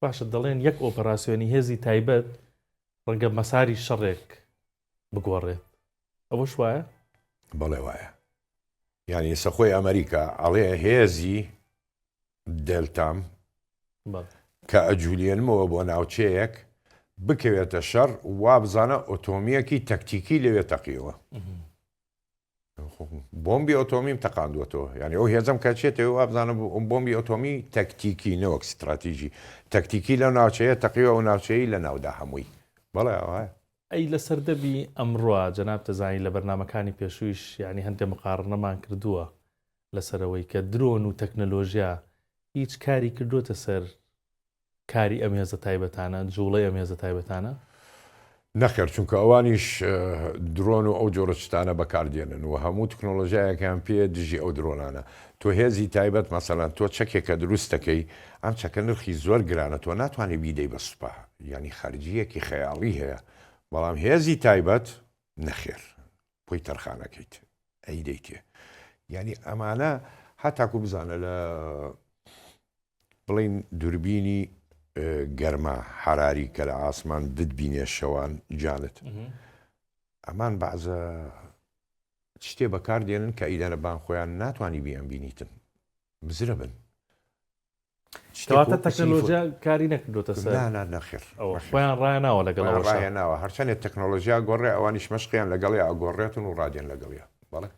باشە دەڵێن یەک ئۆپەراسیۆنی هێزی تایبەت ڕەنگە مەساری شەڕێک بگۆڕێت ئەوەش وایە؟ بەڵێ وایە یعنی ئێستا خۆی ئەمریکا ئەڵێ هێزی دێلتام کە ئەجوولێنمەوە بۆ ناوچەیەک بکەوێتە شەڕ وابزانە ئۆتۆمیەکی تەکتیکی لەوێ تەقیەوە بۆمبی ئۆتۆمیم تەقاندووەتەوە یانی ئەو هێزەم کە چێتەوە وابزانم بۆمبی ئۆتۆمی تەکتیکی نەوەک ستراتیژی تەکتیکی لەو ناوچەیە تەقیوە ئەو ناوچەیە لە ناودا هەمووی بەڵێ ئەوە ئەی لە سەردەمی ئەمڕۆ جەنابت دەزانی لە بەرنامەکانی پێشوویش یانی هەندێ مقاڕنەمان کردووە لەسەرەوەی کە درۆن و تەکنەلۆژیا هیچ کاری کردووەتە سەر کاری ئەم هێزە تایبەتانە، جوڵەی ئەم هێزە تایبەتانە؟ نەخێر چونکە ئەوانیش درۆن و ئەو جۆرە شتانە بەکار دێنن و هەموو تکنۆلۆژیایەکیان پێیە دژی ئەو درۆنانە. تۆ هێزی تایبەت مەسەلەن تۆ چەکێکە دروست دەکەی ئەم چەکە نرخی زۆر گرانە تۆ ناتوانی بیدەی بە سوپا یانی خەرجییەکی خەیاڵی هەیە بەڵام هێزی تایبەت نەخێر بۆی تەرخانەکەیت ئەیدەیتێ یانی ئەمانە هەتاکو بزانە لە بڵێین دوربینی گەرما حەراری کە لە ئاسمان دتبینێ شەوان گیانت ئەمان بەعزە شتێ بەکار دێنن کە ئیدەنە بان خۆیان ناتوانانی بیان بینیتن بزرە بن کەواتە تەکنەلۆژیا کاری نەکردوتە سەر نەخێر خۆیان ڕایاناوە لەگەڵ ڕایاناوە هەرچەندێ تەکنەلۆژیا گۆڕێ ئەوانیش مەشقیان لەگەڵی ئەگۆڕێتن و ڕادێن لەگەڵیا بەڵێ.